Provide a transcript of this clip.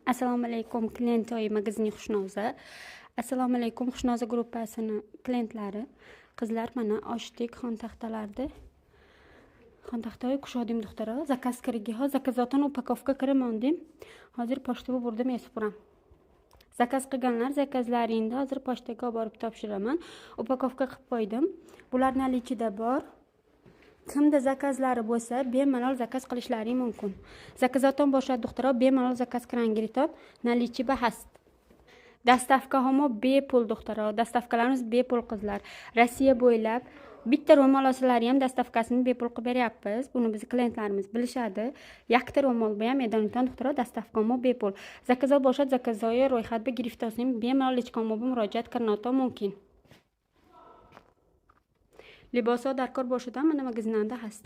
Assalomu alaykum, klientoi magazini Xushnoza. Assalomu alaykum, Xushnoza gruppasini klientlari. Qizlar, mana ochdik xontaxtalarni. Xontaxtaga kushodim, duxtara. Заказ kirigi ho, заказотон упаковка kiramondim. Hozir pochtaga burdim, esib. Заказ qilganlar заказlaringni hozir pochtaga olib borib topshiraman. Упаковка qilib qo'ydim. Bular наличиеda bor. Kimda заказlari bo'lsa, bemalol заказ qilishlari mumkin. Заказotон бошад, духтаро, bemalol заказ kirangiriton, наличие ba ҳаст. Доставка ҳамо bepul, духтаро. Доставкаlarimiz bepul, qizlar. Rossiya bo'ylab bitta ro'mol olsalari ham доставкаsini bepul qilib beryapmiz. Buni bizni klientlarimiz bilishadi. Yakta ro'mol bu ham medoniton, духтаро, доставка мо bepul. Заказо бошад, заказои ro'yxat гирифтосим, bemalol личкамо murojaat qilinoto mumkin. Libosо darkor бошад, mana magazinanda ҳаст.